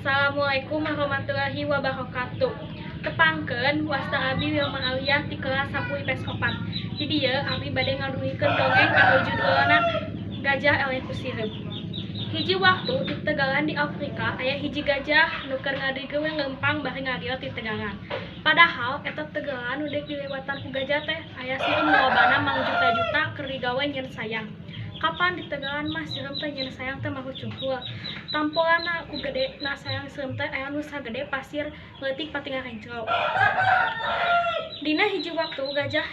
Assalamualaikum warahmatullahi wabarakatuh. Tepangkeun, wasta abi Wilma Aliyah ti kelas 10 IPS 4. Di dieu abi bade ngadugikeun dongeng anu judulna Gajah Eleh Ku Sireum. Hiji waktu di tegalan di Afrika aya hiji gajah nu keur ngadegewe leumpang bari ngagel ti tegalan. Padahal eta tegalan nu deuk dilewatan ku gajah teh aya sireum lobana mangjuta-juta keur digawe nyieun sayang. Kapan di tegalan mah sireum teh nyieun sayang teh marucungkul. Tampolanna ku gede na sayang sireum teh aya nu sagede pasir leutik pati ngarenclok. Dina hiji waktu gajah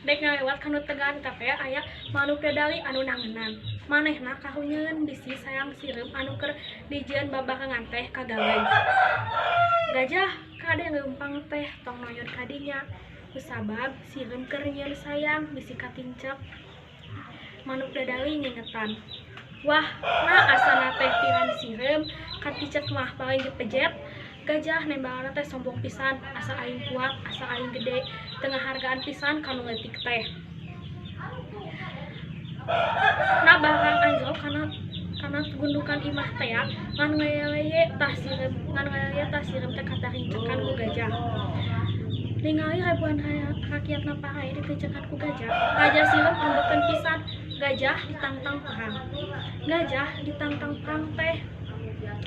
dek ngalewat kanu tegalan eta teh aya manuk dadali anu nangenan. Manehna kahunyeun bisi sayang sireum anu keur dijieun babarengan teh kagawe. Gajah kade leumpang teh tong noyot kadinya kusabab sireum keur nyieun sayang bisi katincek. Manuk dadali ngingetan. Wah, nah asana teh piran sireum katicek mah paling dipejet. Gajah nembalna teh sombong pisan, asa aing kuat, asa aing gede, teu ngahargaan pisan kanu leutik teh. Na barang anjlok kana kana gundukan imah teh ngan ngaleye tah sireum, ngan ngaleye tah sireum teh katarincekan ku gajah. Ningali ribuan rakyatna parae ditincekan ku gajah, Raja Sireum ambekeun pisan. Gajah ditangtang perang. Gajah ditangtang perang teh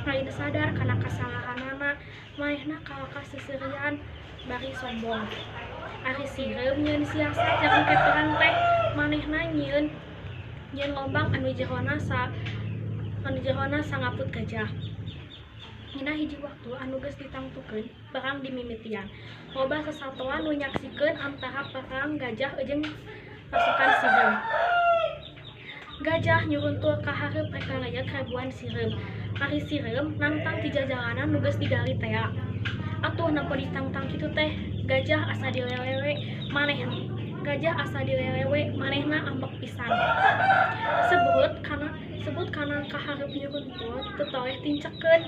lain sadar kana kasalahanana, manehna kalakah seuseurian bari sombong. Ari sireum nyieun siasat jang engke perang teh manehna nyieun nyieun lobang anu jerona sangaput gajah. Dina hiji waktu anu geus ditangtukeun perang dimimitian. Loba sasatoan nu nyaksikeun antara perang gajah jeung pasukan sireum. Gajah nyuruntul ka hareup rek ngaleyek ribuan sireum. Ari sireum nangtang ti jajalanan nu geus digali tea. Atuh nempo ditangtang kitu teh gajah asa dilelewe maneh gajah asa dilelewe manehna ambek pisan. Sebut kana kahareup nyuruntul teu toleh tincekeun.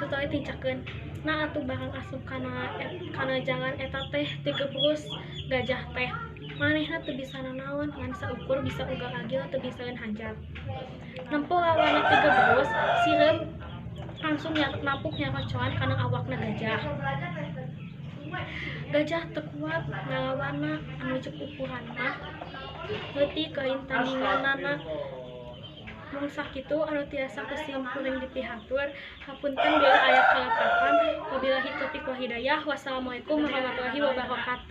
Teu toleh tincekeun. Nah atuh barang asup kana kana jalan eta teh tigebrus gajah teh. Manehna teu bisa nanaon ngan saukur bisa ugal agil teu bisaeun hanjat. Nempo lawanna tigebrus, sireum langsung napuk nyarocoan kana awakna gajah. Gajah teu kuat ngalawanna anu ceuk ukuran mah leutik lain tandinganana. Mung sakitu anu tiasa ku sim kuring dipihatur. Hapunten bilih aya kalepatan. Wabillahi taufiq wal hidayah. Wassalamualaikum warahmatullahi wabarakatuh.